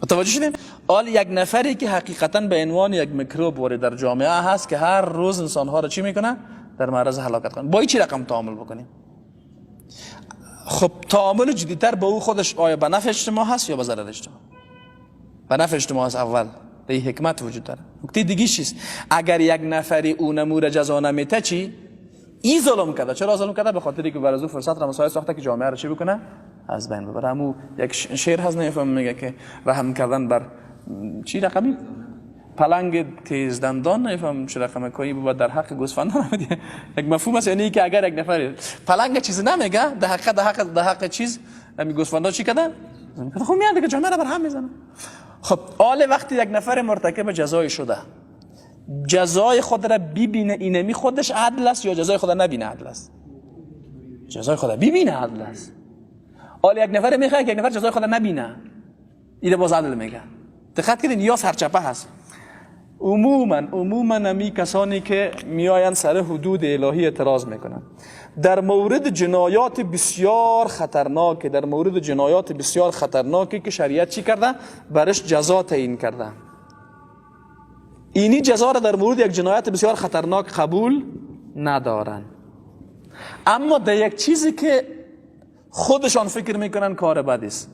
متوجه شدیم؟ حال یک نفری که حقیقتا به عنوان یک میکروب وارد در جامعه هست که هر روز انسانها را چی میکنه؟ در معرض هلاکت کنه. با چی رقم تعامل بکنیم؟ خب تعامل جدیتر با او خودش آیا به نفع اجتماع هست یا به ضرر اجتماع؟ به نفع اجتماع هست. اول در حکمت وجود داره. نکته دیگه چیست؟ اگر یک نفری او نمور جزا نمیته چی؟ این ظلم کرده. چرا ظلم کرده؟ به خاطری که بر از او فرصت را مساعد ساخته که جامعه را چی بکنه؟ از بین ببره. همو یک شعر هست نمیفهم، میگه که رحم کردن بر چی رقمی؟ پلنگ تیز دندان، نمیفهم چه رقم کوی بود در حق گوسفندان. یک مفهوم است، یعنی که اگر یک نفر پلنگ چیز نمیگه، در حق چیز همی گوسفندا چی کردن؟ خب میاد که جامعه را بر هم میزنه. خب حال وقتی یک نفر مرتکب جزای شده، جزای خود را ببینه، اینمی خودش عدل است یا جزای خود را نبینه عدل است؟ جزای خود را ببینه عدل است. حال یک نفر میخواد یک نفر جزای خود را نبینه، اینه باز عدل میگه. دقت کنین، یا سرچپه هست. عموما امی کسانی که میآیند سر حدود الهی اعتراض میکنن در مورد جنایات بسیار خطرناک، در مورد جنایات بسیار خطرناکی که شریعت چی کرده؟ برش جزا تعیین کرده. اینی جزا را در مورد یک جنایت بسیار خطرناک قبول ندارن، اما در یک چیزی که خودشان فکر میکنن کار بد است.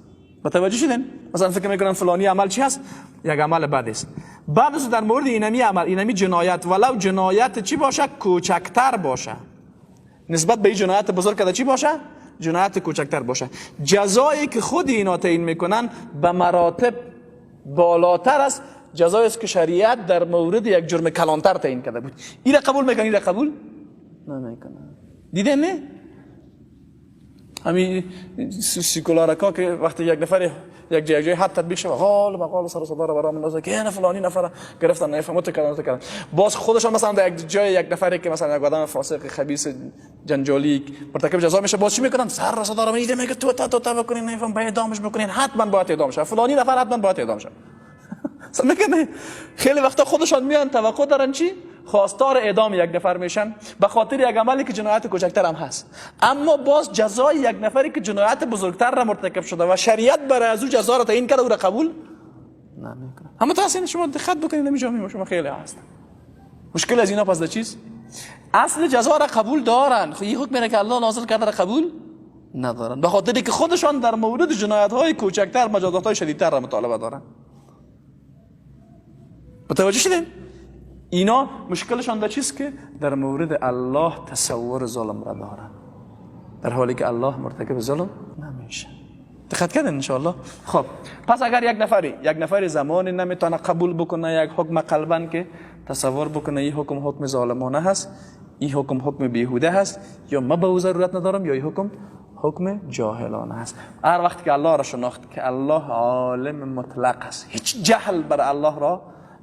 متوجه شدین؟ مثلا فکر میکنن فلانی عمل چی هست؟ یک عمل بد است. بعد از در مورد اینمی عمل، اینمی جنایت، ولو جنایت چی باشه؟ کوچکتر باشه نسبت به این جنایت بزرگ که چی باشه؟ جنایت کوچکتر باشه، جزایی که خود اینا تعیین میکنن به مراتب بالاتر است جزایی است که شریعت در مورد یک جرم کلانتر تعیین کرده بود. این را قبول میکنن، این را قبول نمیکنن. دیده نه؟ همین سیکولارکا که وقتی یک نفر یک جای حد تطبیق شد، غال بقال سر صدا رو برام اندازه که نه فلانی نفر گرفتن، نفهمت کردن. باز خودشان مثلا در یک جای یک نفری که مثلا یک آدم فاسق خبیث جنجالی مرتکب جزا میشه، باز چی میکنن؟ سر صدا رو میده، میگه تو تا تو تا بکنین، نفهم باید اعدامش بکنین، حتما باید اعدام شه، فلانی نفر حتما باید اعدام شه. میگه خیلی وقتا خودشان میان توقع دارن چی؟ خواستار اعدام یک نفر میشن به خاطر یک عملی که جنایت کوچکتر هم هست، اما باز جزای یک نفری که جنایت بزرگتر را مرتکب شده و شریعت برای از او جزا را تعیین کرده او را قبول نمیکنه. اما تا اصلا شما دقت بکنید نمی شما خیلی هست مشکل از اینا. پس در چیز اصل جزا را قبول دارن، خب این حکمی که الله نازل کرده را قبول ندارن، به خاطر که خودشان در مورد جنایت های کوچکتر مجازات های شدیدتر را مطالبه دارن. متوجه شدین؟ اینا مشکلشان در چیست؟ که در مورد الله تصور ظلم را دارن، در حالی که الله مرتکب ظلم نمیشه. دقت کردین انشاءالله؟ خب پس اگر یک نفری زمانی نمیتونه قبول بکنه یک حکم قلبا که تصور بکنه این حکم حکم ظالمانه هست، این حکم حکم بیهوده هست، یا ما به او ضرورت ندارم، یا این حکم حکم جاهلانه هست. هر وقت که الله را شناخت که الله عالم مطلق است، هیچ جهل بر الله را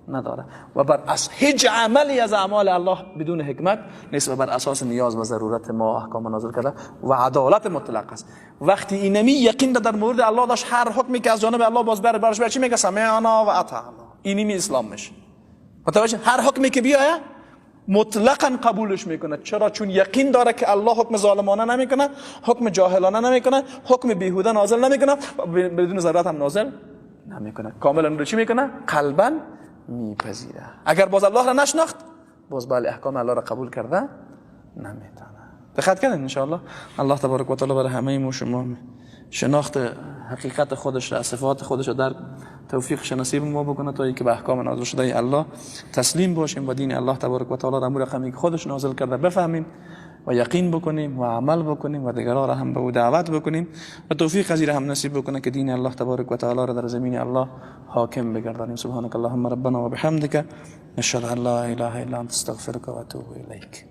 نداره و بر هیچ عملی از اعمال الله بدون حکمت نیست و بر اساس نیاز و ضرورت ما احکام نازل کرده و عدالت مطلق است. وقتی اینمی یقین در مورد الله داشت، هر حکمی که از جانب الله باز برش بر چی میگه؟ سمعنا و اطعنا. اینمی اسلام میشه. متوجه؟ هر حکمی که بیاید مطلقا قبولش میکنه. چرا؟ چون یقین داره که الله حکم ظالمانه نمیکنه، حکم جاهلانه نمیکنه، حکم بیهوده نازل نمیکنه، بدون ضرورت هم نازل نمیکنه. کاملا رو چی میکنه؟ قلبا میپذیره. اگر باز الله را نشناخت، باز بله احکام الله را قبول کرده نمیتونه. دقت کردین انشاءالله؟ الله تبارک و تعالی برای همه ما شما شناخت حقیقت خودش را، صفات خودش را در توفیق نصیب ما بکنه تا اینکه به احکام نازل شده الله تسلیم باشیم و دین الله تبارک و تعالی را امور رقمی که خودش نازل کرده بفهمیم و یقین بکنیم و عمل بکنیم و دیگران را هم به او دعوت بکنیم و توفیق از هم نصیب بکنه که دین الله تبارک و تعالی را در زمین الله حاکم بگردانیم. سبحانك اللهم ربنا و بحمدك نشهد ان لا اله الا انت استغفرك و اتوب الیک.